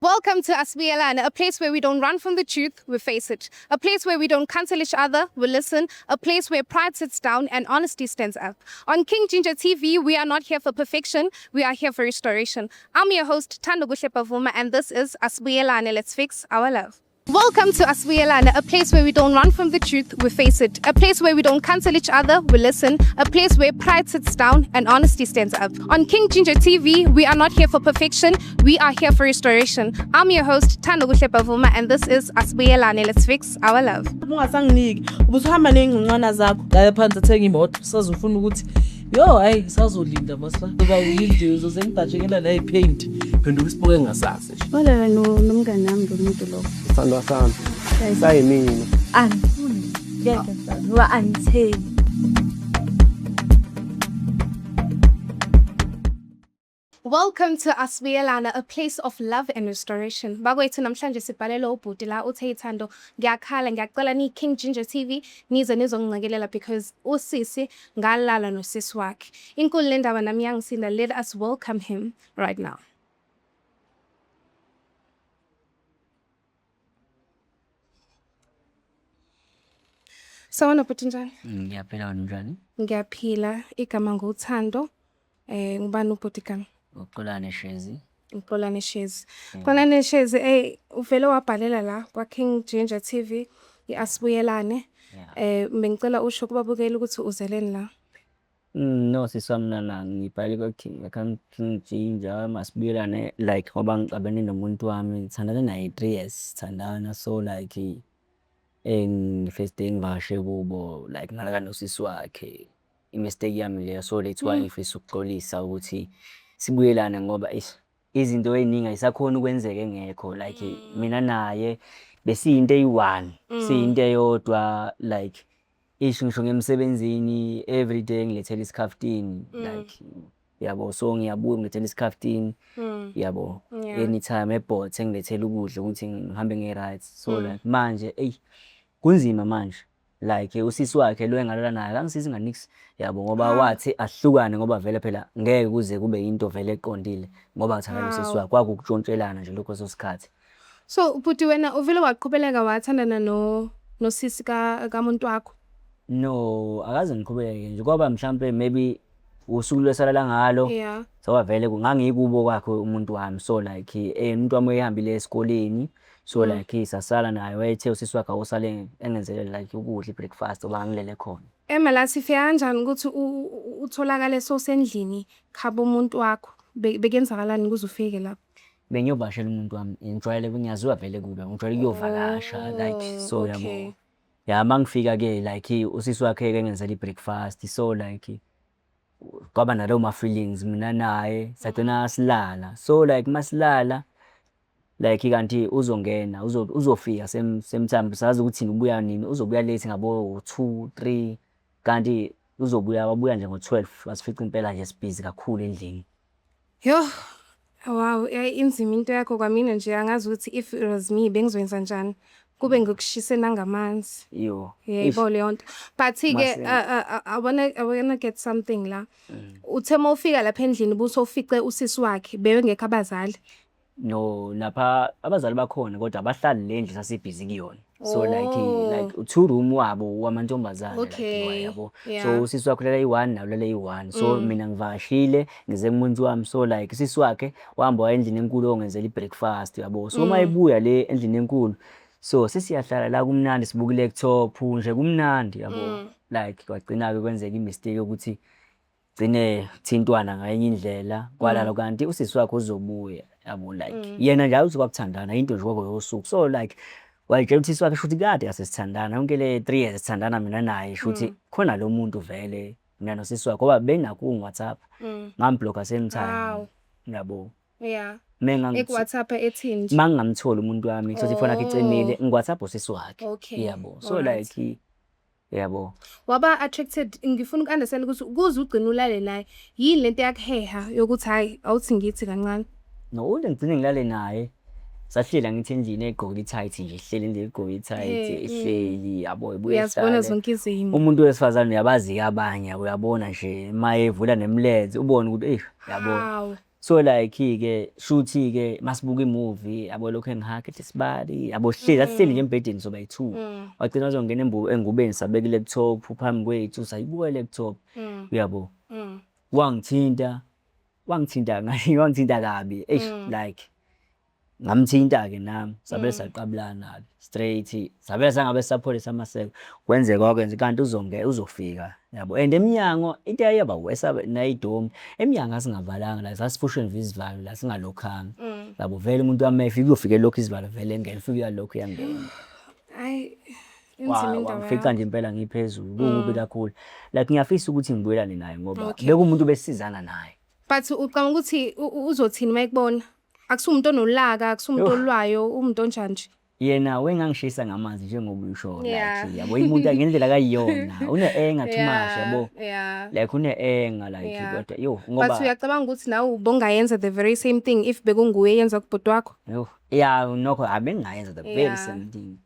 Welcome to Asibuyelane, a place where we don't run from the truth, we face it. A place where we don't cancel each other, we listen. A place where pride sits down and honesty stands up. On King Ginger TV, we are not here for perfection, we are here for restoration. I'm your host, Thandokuhle Bavuma, and this is Asibuyelane. Let's fix our love. Welcome to Asibuyelane, a place where we don't run from the truth, we face it. A place where we don't cancel each other, we listen. A place where pride sits down and honesty stands up. On King Ginger TV, we are not here for perfection, we are here for restoration. I'm your host, Thandokuhle Bavuma, and this is Asibuyelane. Let's fix our love. Ungasanginiki ubusuhamba ney'ngcungcwana zakho. Ngaya phansi athenga imoto, sazofuna ukuthi yo hayi sazolinda masla ngoba uyinde uzoze ngibhajekela la ipaint. Phenduka isibuko engasazi nje. Walala nomngane wami lo muntu lo. Sithandwa sami. Sayimina. Angifuni. Ngeke mfana ngoba angithembi. Welcome to Asibuyelane, a place of love and restoration. Bakwethu, namhlanje sibhalele ubhuti la, uthe, "Thando, ngiyakhala, ngiyacela ni King Ginger TV nize nizongincekelela because usisi ngalala nosisi wakhe." Inkulu le ndaba, nami yangisinda. Let us welcome him right now. Sawubona bhuti, njani? Ngiyaphila, wena unjani? Ngiyaphila. Igama nguThando. Ngubani ubhuti igama? Uxolane Shezi. Uxolane Shezi. Xolane Shezi, uvele wabhalela la kwa King Ginger TV iAsibuyelane. Bengicela usho kubabukeli ukuthi uzeleni la. No sisi wami, nana ngibhale kwa King Ginger Masibuyelane, like ngoba ngixabene nomuntu wami, ngithandana naye 3 years sithandana, so like first day ngivakashe kubo, like ngalala nosisi wakhe, i-mistake yami leyo, so that's why ngifisa ukuxolisa ukuthi sibuyelane ngoba eish, izinto ey'ningi ayisakhoni ukwenzeka engekho. Like mina naye besiyinto eyi-one, siyinto eyodwa, like isho ngisho ngemsebenzini everyday ngilethela isikhaftini, like yabo, so ngiyabuya ngilethela isikhaftini, yabo, anytime ebhothe ngilethela ukudla ukuthi ngihambe nge-right. So like manje eyi kunzima manje, like usisi wakhe lo engalala naye akangisizi nga-niks, yabo, ngoba wathi ahlukane ngoba vele phela ngeke kuze kube yinto vele eqondile ngoba ngithandana nosisi wakhe, kwakuwukutshontshelana nje lokho leso sikhathi. So bhuti, wena uvele waqhubeleka wathandana no nosisi ka kamuntu wakho? No, akaze ngiqhubeke nje, kwaba mhlampe maybe usuku lwesalala ngalo. Soba vele ngangikubo kwakhe umuntu wami, so like umuntu wami wayehambile esikoleni, so like sasala naye, wayethe usisi wakhe awusale engenzele like ukudla, i-breakfast, ngoba ngangilele khona. Ema la, sifika kanjani ukuthi utholakale sowusendlini khaba umuntu wakho? Bekuyenzakalani ukuze ufike lapho? Bengiyovakashela umuntu wami, ngijwayele, ngiyaziwa vele kube ngijwayele ukuyovakasha, like so yabo. Ya, mangifika-ke like usisi wakhe-ke engenzela i-breakfast, so like kwaba nalawo ma-feelings mina naye, sagcina silala. So like masilala, like kanti uzongena uzofika same same time, sazi ukuthi ubuya nini, uzobuya late ngabo 2 3, kanti uzobuya, wabuya nje ngo-12, wasifica impela nje sibhizi kakhulu endlini. Yo, wow, inzima into yakho. Kwamina nje angazi ukuthi if it was me bengizoyenza njani. Kube ngikushise nangamanzi. Yo. Yebo, leyo nto. But-ke I wanna get something la. Uthe mawufika lapha endlini ubusowufice usisi wakhe, bebengekho abazali? No, lapha abazali bakhona kodwa abahlali le ndlu sasibhizi kuyona. So like like two room wabo wamantombazane, like yabo. So usisi wakhe ulala eyi-one naye ulala eyi-one. So mina ngivakashile, ngize kumuntu wami, so like usisi wakhe wahamba waya endlini enkulu yongenzela i-breakfast, yabo. So uma ebuya le endlini enkulu, so sesiyahlala la, kumnandi, sibuka i-laptop nje, kumnandi, yabo. Like kwagcina-ke kwenzeka i-mistake yokuthi gcine thintwana ngenye indlela kwalala, kanti usisi wakhe uzobuya, yabo, like yena nje awuthi kwakuthandana into nje kwakuyosuku, so like wayetshela ukuthi usisi wakhe shuthi kade kasesithandana yonke le 3 years sithandana mina naye, shuthi khona lo muntu vele mina nosisi wakhe, ngoba benakho ukungi-WhatsApp, ngam-blocka same time. Hawu. Yabo. Eku-WhatsApp ethini nje? Uma ngingamtholi umuntu wami, thothi ifoni yakhe icimile, ngi-WhatsApp usisi wakhe. Yabo, so like yabo. Waba attracted, ngifuna uku-understand ukuthi ukuze ugcine ulale naye, yini lento eyakuheha yokuthi hayi, awuthi ngithi kancane? No, ule ngigcine ngilale naye, sahleli, ngithi endlini egqoke i-tight nje, ihleli endlini egqoke i-tight, ihleli, yabo, ibuye Uyazibona ihlale. zonke izimo. Umuntu wesifazane uyabazi-ke abanye, uyabona nje uma evula nemilenze ubone ukuthi eyi, yabo. Hawu. So like-ke shuthi-ke masibuka imuvi yabo, lokhu engihaga ethi sibali yabo, sihlezi asihleli nje embhedeni soba yi-two. Wagcina wazongena engubeni, sabeka i-laptop phambi kwethu, sayibuka i-laptop, uyabo. Wangithinta, wangithinta, wangithinta kabi, eish, like ngamthinta-ke nami, sabe saqabulana-ke straight, sabe sangabe sisapholisa amaseko. Kwenzeka kwakwenza kanti uzofika yabo, and emnyango into eyayaba worse nayidomi, emnyango asingavalanga la, sasifushwe nje isivalo la, singalokhanga yabo. Vele umuntu wami mayefika uyofika elokhu isivalo, vele engena, ufike uyalokhu uyangena. Hayi, inzima indaba Wangifica yakho. nje impela ngiphezulu, kukubi kakhulu. Like ngiyafisa ukuthi ngibuyelane naye ngoba bekuwumuntu besizana naye. But ucabanga ukuthi uzothini uma ekubona? Akusiwumuntu onolaka, akusiwumuntu Yoh. olwayo, umuntu onjani nje? Yena wengangishisa ngamanzi njengoba usho, like yabo, umuntu ngendlela kayiyona une-anger too much yabo. Like une-anger like kodwa yo But ngoba uyacabanga ukuthi nawe ubongayenza the very same thing if bekunguye eyenza kubhuti wakho? Yo, yeah, nokho abengingayenza the very same thing.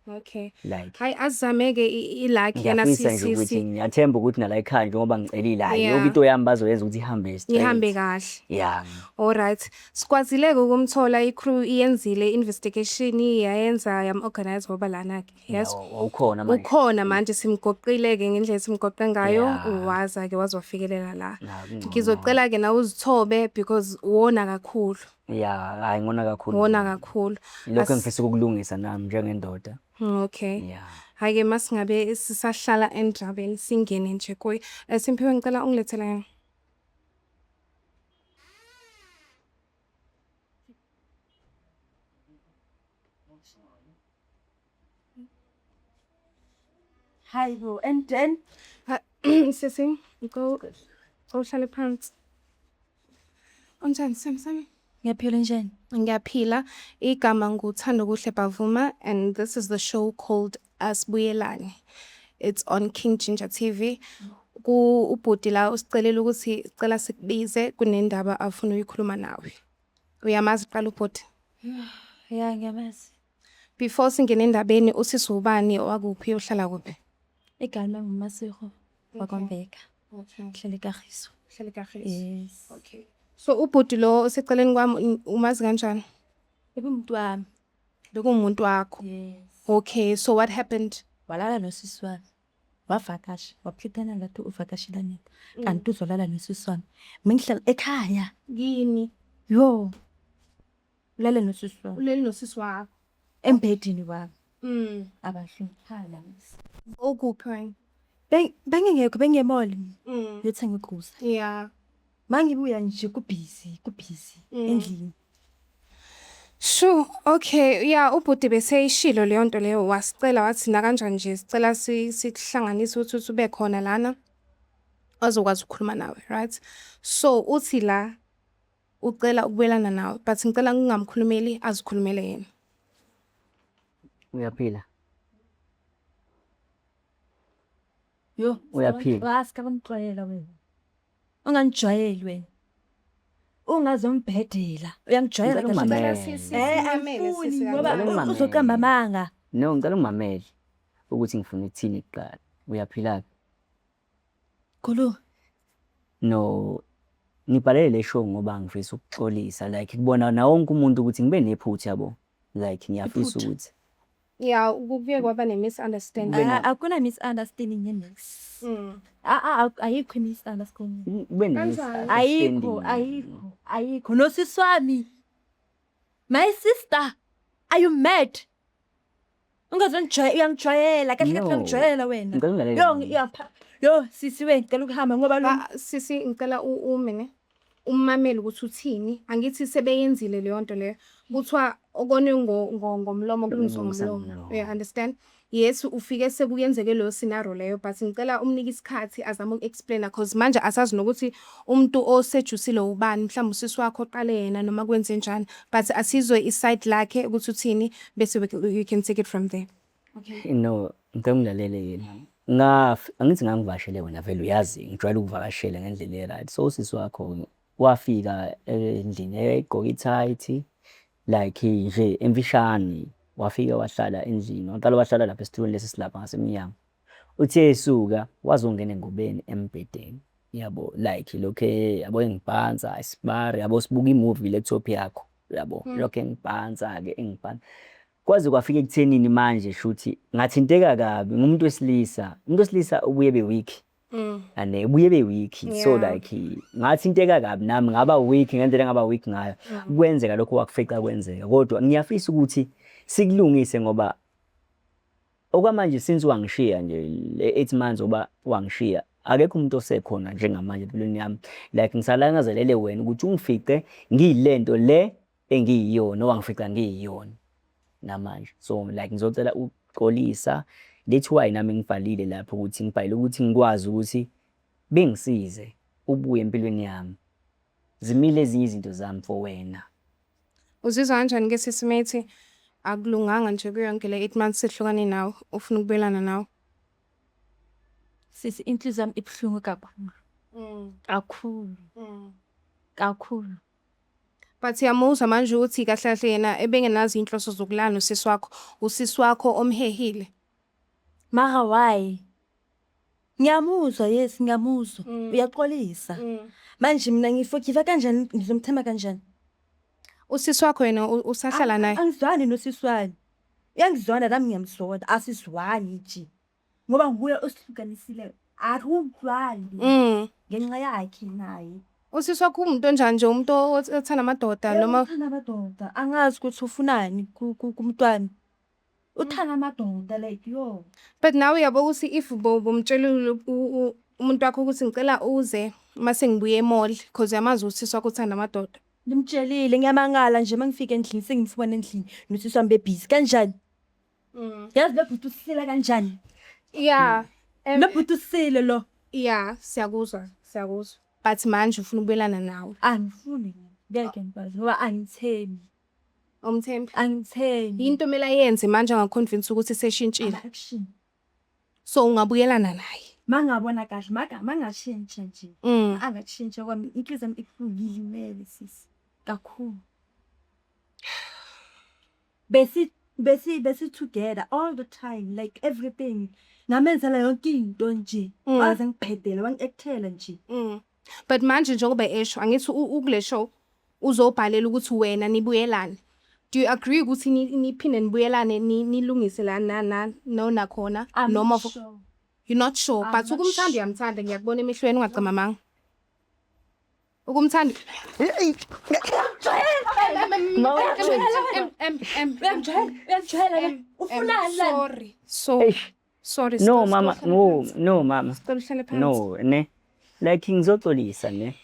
Like Hayi, azizame-ke i-luck yena. Ngiyafisa nje ukuthi, ngiyathemba ukuthi nala ekhaya njengoba ngicelile, hhayi, yonke into yami bazoyenza ukuthi ihambe straight. Ihambe kahle. Yeah. Alright. Sikwazile-ke ukumthola, i-crew iyenzile investigation, yayenza, yam-organize ngoba lana-ke. Yes. Wawukhona manje. Ukhona manje, simgoqile-ke ngendlela esimgoqe ngayo, waza-ke wazofikelela la. Na, kungcono. Ngizocela-ke nawe uzithobe because wona kakhulu. Yeah, hayi, ngona kakhulu. Wona kakhulu. Lokho engifisa ukukulungisa nami njengendoda. Okay. Yeah. Hhayi-ke masingabe sisahlala endabeni, singene nje kuyo. Simphiwe, ngicela ungilethele yena. Hayi bo, and then Sisi, ngicela uhlale phansi. Unjani, sami sami? Ngiyaphila, njani? Ngiyaphila. Igama nguThandokuhle Bavuma and this is the show called Asibuyelane. It's on King Ginger TV. Ku ubhuti la usicelela ukuthi sicela sikubize, kunendaba afuna ukuyikhuluma nawe. Uyamazi qala ubhuti? Ya, ngiyamazi. Before singene endabeni, usisi ubani, wakuphi, uhlala kuphi? Igama nguMasego wakwaMbeka. Ngihlala eKagiso. Uhlala eKagiso. Yes. Okay. So ubhuti lo oseceleni kwami umazi kanjani? Bekumuntu wami. Bekuwumuntu wakho. Yes. Okay, so what happened? Walala nosisi wami. Wavakasha, waphithana ngathi uvakashela mina. Kanti uzolala nosisi wami. Mengihlala ekhaya. Kini? Yo. Ulale nosisi wami. Ulele nosisi wakho. Embhedeni wami. Abahloniphana. Ukuphi wena? Bengingekho, bengiye-mall. Ngiyothenga igrosa. Mangibuya nje kubhizi, kubhizi endlini. Sure, okay. Yeah, ubhuti beseyishilo leyo nto leyo, wasicela wathi nakanjani nje sicela sikuhlanganise ukuthi ube khona lana azokwazi ukukhuluma nawe, right? So uthi la ucela ukubuyelana nawe, but ngicela ngingamkhulumeli, azikhulumele yena. Uyaphila? Yo, Uyaphila? Waska bangixwayela wena. Ungangijwayeli wena. Ungazombhedela. Uyangijwayela Ngicela kahle. ungimamele. Angifuni ngoba Ngicela ungimamele. uzoqamba amanga. No, ngicela ungimamele ukuthi ngifuna ukuthini kuqala. Uyaphila? Khulu. No, ngibhalele le show ngoba ngifisa ukuxolisa, like kubona na wonke umuntu ukuthi ngibe nephutha yabo. Like ngiyafisa Iphutha? ukuthi Yeah, kubuye kwaba ne-misunderstanding. Kube na- Akuna misunderstanding ye-next. Ah ah, ayikho misunderstanding. Kube Kanjani? Ayikho, ne-misunderstanding. ayikho, ayikho. Nosisi wami. My sister. Are you mad? Ungazongijwayela, uyangijwayela, kahle kahle No. uyangijwayela wena. Ngicela ungilalele Yo, mina. Yo, sisi we, ngicela ukuhamba ngoba lo Ah, sisi, ngicela ume ne. Ummamele ukuthi uthini. Angithi sebeyenzile leyo nto leyo. Kuthiwa okone ngomlomo kulungiswa Kulungiswa ngomlomo. ngomlomo. You understand? Yes, ufike sekuyenzeke leyo scenario leyo, but ngicela umnike isikhathi azame uku-explain, cause manje asazi nokuthi umuntu osejusile ubani, mhlawumbe usisi wakho oqale yena noma kwenze njani, but asizwe i-side lakhe ukuthi uthini, bese we can take it from there. Okay. No, ngicela ungilalele yena. Angithi ngangivakashele wena vele, uyazi ngijwayele ukuvakashela ngendlela e-right. So usisi wakho wafika endlini egqoke i-tight, like nje emfishane, wafika wahlala endlini, waqala wahlala lapha esitulweni lesi esilapha ngasemnyango. Uthe esuka wazongena engubeni embhedeni. Yabo, like lokhu yabo engibhansa isibari, yabo, sibuka i-movie laptop yakho, yabo, lokhu engibhansa-ke engibhansa. Kwaze kwafika ekuthenini manje shuthi ngathinteka kabi ngumuntu wesilisa. Umuntu wesilisa ubuye ebe weak. Ane ubuye ebe weak. So like ngathinteka kabi nami, ngaba weak ngendlela engaba weak ngayo. Kwenzeka lokho wakufica kwenzeka, kodwa ngiyafisa ukuthi sikulungise ngoba okwamanje since wangishiya nje le 8 months, ngoba wangishiya akekho umuntu osekhona njengamanje empilweni yami. Like ngisalangazelele wena ukuthi ungifice ngiyilento le engiyiyona owangifica ngiyiyona namanje. So like ngizocela ukuxolisa. That's why nami ngibhalile lapho ukuthi ngibhalile ukuthi ngikwazi ukuthi bengisize ubuye empilweni yami. Zimile ezinye izinto zami for wena. Uzizwa kanjani ke, sisi, methi akulunganga nje kuyo yonke le 8 months sehlukane nawe, ufuna ukubuyelana nawe? Sisi, inhliziyo yami ibuhlungu kakhulu. Kakhulu. Kakhulu. But uyamuzwa manje ukuthi kahle kahle yena ebengenazo iy'nhloso zokulala nosisi wakho, usisi wakho omhehile. Mara why? Ngiyamuzwa, yes, ngiyamuzwa. Uyaxolisa. Manje mina ngi-forgive kanjani, ngizomthemba kanjani? Usisi wakho yena usahlala naye? Angizwani nosisi wami. Uyangizonda, nami ngiyamzonda. Asizwani nje. Ngoba nguye osihlukanisile. Akuzwani. Ngenxa yakhe naye. Usisi wakho uwumuntu onjani nje, umuntu othanda amadoda noma? Uthanda amadoda. Angazi ukuthi ufunani kumuntu wami. Uthanda amadoda, like, yo. But nawe uyabo ukuthi if bomtshelile umuntu wakho ukuthi ngicela uze mase ngibuye e-mall, 'cause uyamazi ukuthi usisi wakho uthanda amadoda. Ngimtshelile, ngiyamangala nje mangifika endlini sengimfumana endlini nosisi wami be-busy kanjani? Yazi lo bhuti usile kanjani? Lo bhuti usile lo. Yeah, siyakuzwa, siyakuzwa. But manje ufuna ukubuyelana nawe. Angifuni mina. Ngeke ngikwazi ngoba angithembi. Awumthembi? Angithembi. Into kumele ayenze manje angaku-convince ukuthi seshintshile? Ama-action. So ungabuyelana naye? Mangabona kahle, mangashintsha nje. Angashintsha kwami, inhliziyo yami ibuhlungu, ngilimele, sisi. Kakhulu. Besi together all the time, like everything. Ngamenzela yonke into nje. Waze ngibhedela, wangi-actela nje. But manje njengoba esho, angithi ukule show uzobhalela ukuthi wena nibuyelane. Do you agree ukuthi niphinde nibuyelane, nilungise la na na nona khona I'm noma not sure. You're not sure, I'm but not ukumthanda sure. uyamthanda, ngiyakubona emehlweni, ungacama manga. Ukumthanda. M M M. Uyangijwayela, uyangijwayela. Ufunani la? Sorry. Sorry. Eish. Sorry. No mama, no, no mama. Sicela uhlale phansi. No, ne. Like ngizoxolisa, ne.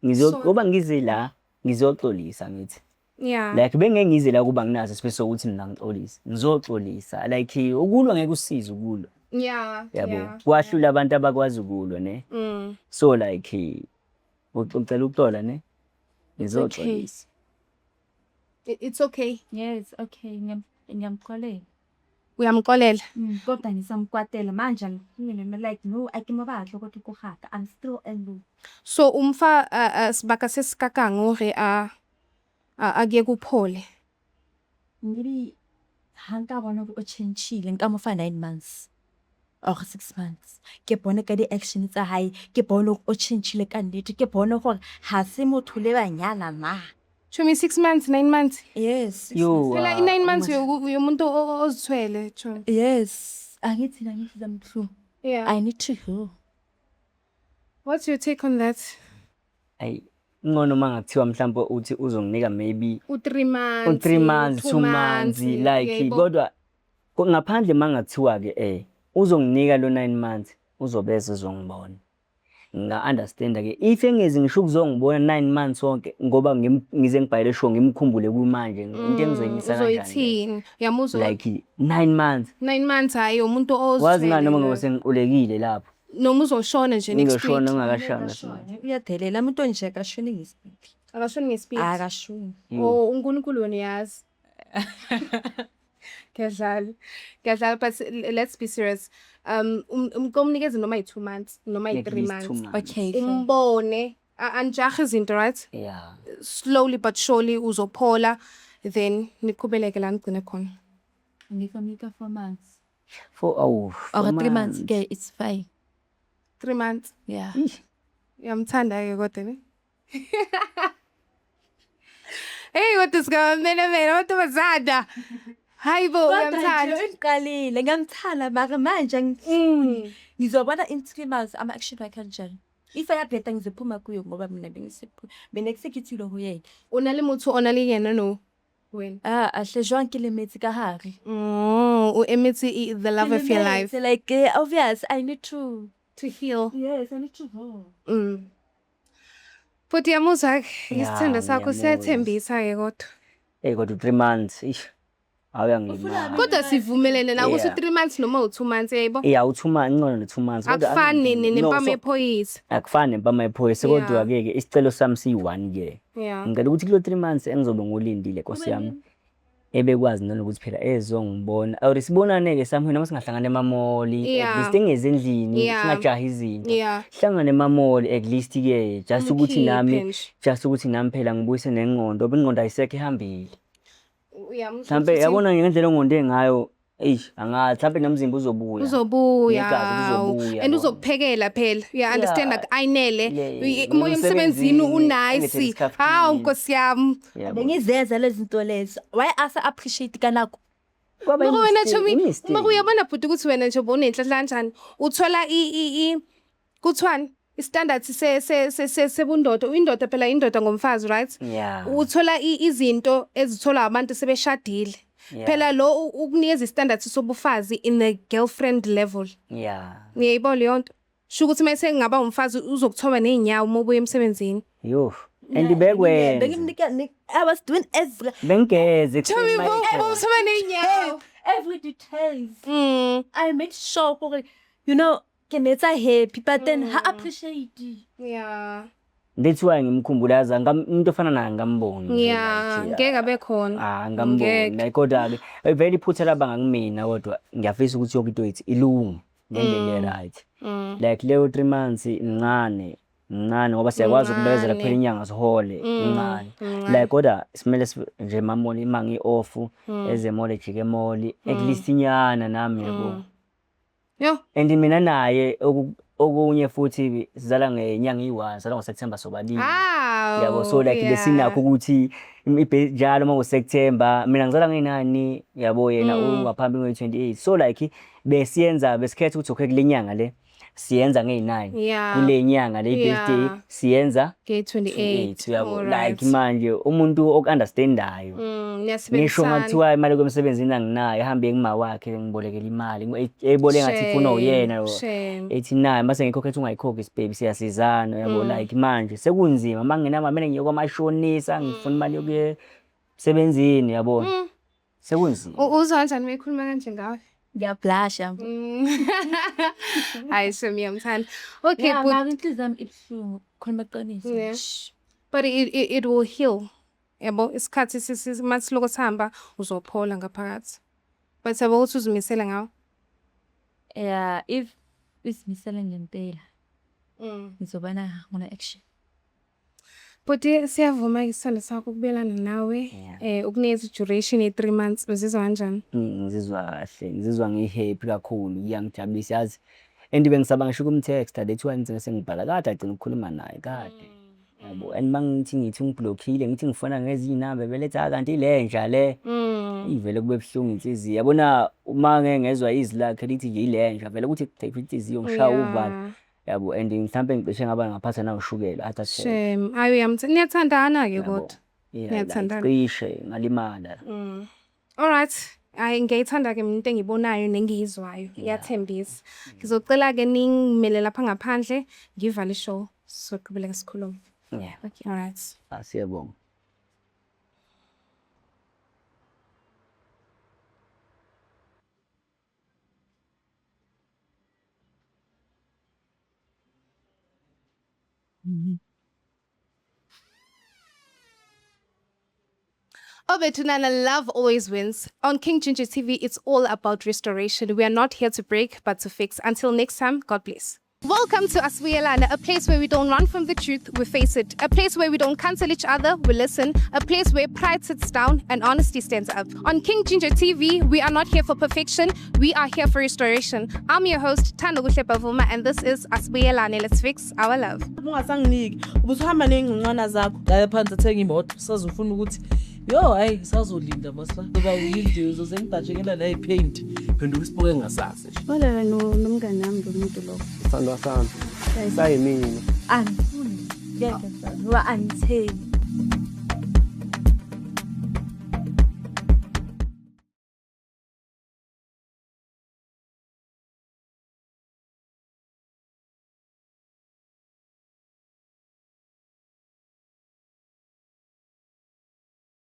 Ngizo Sorry. ngoba ngize la ngizoxolisa, ngithi. Like bengeke ngize la kuba nginaso isifiso sokuthi mina ngixolise. Ngizoxolisa. Like ukulwa ngeke usize ukulwa. Yabo. Kwahlula abantu abakwazi ukulwa, ne. So like ucela ukuxola, ne. Ngizoxolisa. It's okay. Yes, okay. Ngiyamxolela. Uyamxolela. Kodwa ngisamkwatela manje, angifuni noma, like, no, a ke mo batle go tloga. I'm still angry. So umfa sebaka se se kakang hore a kuye kuphole? Maybe ha nka bona hore o tjhentjhile, nka mo fa 9 months or 6 months. Ke bone ka di-action tsa hae, ke bone hore o tjhentjhile ka nnete, ke bone hore ha se motho le banyana na. Chomi, 6 months, 9 months? Yes. Yo. Phela i-9 months yomuntu ozithwele, chomi. Yes. Angithi mina ngihlizwa buhlungu. I need to heal. What's your take on that? Ayi, ngcono mangakuthiwa mhlawumbe uthi uzonginika maybe U-3 months. U-3 months, 2 2 months, like Yebo. Kodwa ngaphandle mangathiwa ke uzonginika lo 9 months, uzobeza uzongibona. Nginga-understand ke if engezi ngisho ukuzongibona 9 months wonke, ngoba ngize ngibhayele show ngimkhumbule kumanje, into engizoyimisa kanjani? Uzoyithini? Uyamuzwa? Like 9 months. 9 months, hayi, umuntu Wazi ngani noma ozithwele. ngoba sengiqulekile lapho. Noma uzoshona nje next week. Ngizoshona ngingakashaya. Uyadelela umuntu onje, akashoni nge-speed. Akashoni nge-speed. Akashoni. Oh, uNkulunkulu wena uyazi. Ngiyadlala. Ngiyadlala, but let's be serious. Umnikeze noma yi-2 months noma At yi-3 least 2 months. months. Okay, fair. Umbone anijahe izinto, right? Yeah. Slowly but surely uzophola, then niqhubeleke la nigcine khona. Ngikamnika 4 months. Four, oh, Or 4 3 months. Okay, it's fine. 3 months. Yeah. Eish. Uyamthanda-ke kodwa ne? Hey, kodwa sikawamenemene amantombazana. Hayi bo, Kodwa nje uyamthanda. Ngiqalile ngiyamthanda, mara manje angifuni. Ngizobona in 3 months ama-action wakhe kanjani. If ayabheda, ngizophuma kuyo ngoba mina mina kusekuthile ho yena. O na le motho o na le yena no? Wena. Ah, ahle, jwang ke lemetse ka hare. Oh, o emetse the love of your life. Ke lemetse, like obvious I need to To heal. Yes, I need to heal. Futhi yamuzwa ke Ya, isithando sakho ngiyamuzwa. siyathembisa-ke kodwa. Eyi, kodwa u-3 months, ish, awuyangilimaza. Kodwa sivumelene na ukuthi u-3 months noma u-2 months, yayibo? Yeah, u-2 months ngcono no-2 months. Kodwa Akufani nempama no, so- yephoyisa. Akufani nempama yephoyisa, kodwa-ke ke isicelo sami siyi-one ke. Ngicela ukuthi kulo 3 months engizobe ngiwulindile, Nkosi yami, ebekwazi nanokuthi phela ezongibona or sibonane-ke somewhere, noma singahlangana ema-mall, at least engezi endlini, singajahi izinto. Sihlangane ema-mall at least-ke, just ukuthi nami Umkhiphe nje. just ukuthi nami phela ngibuyise nengqondo, ngoba ingqondo ayisekho, ihambile. Uyamuzwa Mhlampe ukuthi yabona ngendlela ongonde ngayo, eish, angazi, mhlampe nomzimba uzobuya. Uzobuya. Negazi lizobuya, And yabona. uzokuphekela phela. You understand, like ayinele. Umoya Emsebenzini, emsebenzini engethele u-nice. isikhaftini. Hawu, Nkosi yami. Yabo. Bengizeza lezi zinto lezo. Why asa appreciate kanako? Kwaba Mara wena i-mistake, chomi, i-mistake. uma uyabona bhuti ukuthi wena nje ubunenhlanhla kanjani, uthola i kuthiwani? I-standard se se se se sebundoda. Indoda phela indoda ngomfazi, right? Yeah. Uthola izinto ezitholwa abantu sebeshadile. Phela lo ukunikeza i-standard sobufazi in the girlfriend level. Uyayibona leyo nto? Sho ukuthi mase ngaba umfazi uzokuthoba nezinyawo uma ubuya emsebenzini. Yo. And bekwenza. Bengimnika I was doing every Bengigeze Chomi, ekuseni mayigeza. bowuthoba nezinyawo. Every details. I made sure gore ke metsa happy, but then ha appreciate. That's why ngimkhumbula, yazi, umuntu ofana naye ngamboni nje, like, Ngeke abe khona. Ah, ngamboni. Ngeke. Like, kodwa-ke vele iphutha laba ngakumina, kodwa ngiyafisa ukuthi yonke into yethu ilunge ngendlela e-right. Like leyo 3 months incane, incane ngoba siyakwazi ukubekezela kuphela Incane. inyanga sihole, incane. Incane. Like kodwa simele nje ema-mall uma ngi-off, eze-mall, ejike e-mall, at least inyana nami, yabo. Yo. And mina naye okunye futhi sizala ngenyanga eyi-one, sizalwa ngo-September sobabili. Hawu. Yabo, so like besinakho ukuthi njalo uma ngo-September, mina ngizalwa ngeyi-9, yabo, yena ungaphambi ngeyi-28, so like besiyenza, besikhetha ukuthi okay, kule nyanga le siyenza ngeyi-9, kule nyanga le i-birthday siyenza Nge-28. 28, uyabo. Alright. Like manje umuntu oku-understandayo, ngisho Niyasebenzisana. ngathiwa imali kwemsebenzini anginayo, ahambe kuma wakhe ngibolekela imali, eyibole ngathi ifuna uyena lo. Shame. Ethi nayo mase ngikhokha, ethi ungayikhokhi sibhebi, siyasizana, uyabo. Like manje sekunzima, uma ngingenamali kumele ngiye kwamashonisa, ngifuna imali yokuya emsebenzini, yabo, sekunzima. Uzwa kanjani uma ekhuluma kanje ngawe? Ngiyablusha. Hayi shem, ngiyamthanda. Okay, Yeah, but, mara inhliziyo yami ibuhlungu, khuluma iqiniso. Shh. But it will heal. Yabo, isikhathi masiloko sihamba uzophola ngaphakathi. But yabo ukuthi uzimisele ngawo. Yeah, if uzimisele ngempela, ngizobona ngona action. Bhuti, siyavuma isithando sakho ukubuyelana nawe. Yeah. Ukunikeza i-duration ye-3 months. Uzizwa kanjani? Ngizizwa kahle, ngizizwa ngi-happy kakhulu, iyangijabulisa yazi. And bengisaba ngisho ukum-text-a, that's why ngigcine sengibhala kade agcina ukukhuluma naye kade. Yabo, and mangithi ngithi ungi-block-ile, ngithi ngifona ngezinye iy'namba beletha, "Ah, kanti ile nja le." Ivele kube buhlungu inhliziyo. Yabona uma ngeke ngezwa izwi lakhe lithi nje ile nja, vele kuthi thephu inhliziyo, ngishaye uvalo. Yabo, and mhlampe ngicishe ngaba ngaphathwa nawushukela, heart attack. Shame. Ayi, uyamthanda. Niyathandana-ke Yabo. kodwa. Yeah, like Niyathandana. cishe ngalimala. Alright. Hhayi, ngiyayithanda-ke mina into engiyibonayo nengiyizwayo. Iyathembisa. Ngizocela-ke ningimele lapha ngaphandle, ngivale i-show. Sizoqhubeka sikhulume. Yeah. Okay. Alright. Ah, siyabonga. Obetunana, love always wins. On King Ginger TV, it's all about restoration. We are not here to break, but to fix. Until next time, God bless. Welcome to Asibuyelane, a place where we don't run from the truth, we face it. A place where we don't cancel each other, we listen. A place where pride sits down and honesty stands up. On King Ginger TV, we are not here for perfection, we are here for restoration. I'm your host, Thandokuhle Bavuma, and this is Asibuyelane. Let's fix our love. Ungasanginiki ubusuhamba ney'ngcungcwana zakho. Ngaya phansi athenga imoto, usazofuna ukuthi yo hayi ngisazolinda masla ngoba uyinde uzoze ngibhajekela la ipaint. Phenduka isibuko engingasazi nje. Walala nomngane wami lo muntu lo. Sithandwa sami. Sayimina. Angifuni. Ngeke mfana, ngoba angithembi.